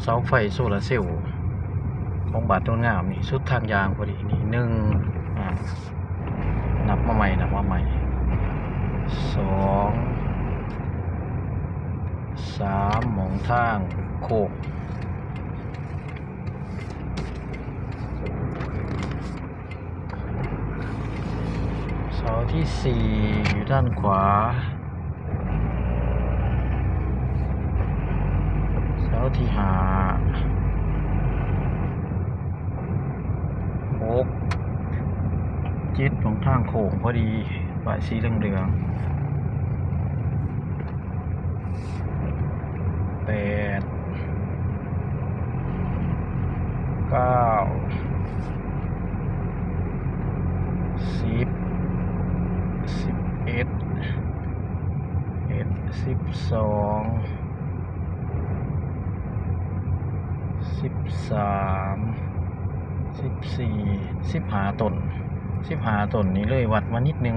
ເສົາໄຟໂຊລາເຊວຂອງບ້ານໂນນງາມນີ້ ສຸດທາງຍ່າງພໍດີນີ້ ໜຶ່ງ ອາ ນັບມາໃໝ່ ນັບມາໃໝ່ ສອງ ສາມ ໝ່ອງທາງໂຄ້ງ. ເສົາທີສີ່ຢູ່ດ້ານຂວາ, ເສົາທີຫ້າ, ຫົກ, ເຈັດ ຂອງທາງໂຄ້ງພໍດີ, ປ້າຍສີເຫຼືອງໆ. ແປດ ເກົ້າ ສິບ ສິບເອັດ ເອັດ ສິບສອງ ສິບສາມ ສິບສີ່ ສິບຫ້າຕົ້ນ. ສິບຫ້າຕົ້ນນີ້ເລີຍວັດມານິດໜຶ່ງ.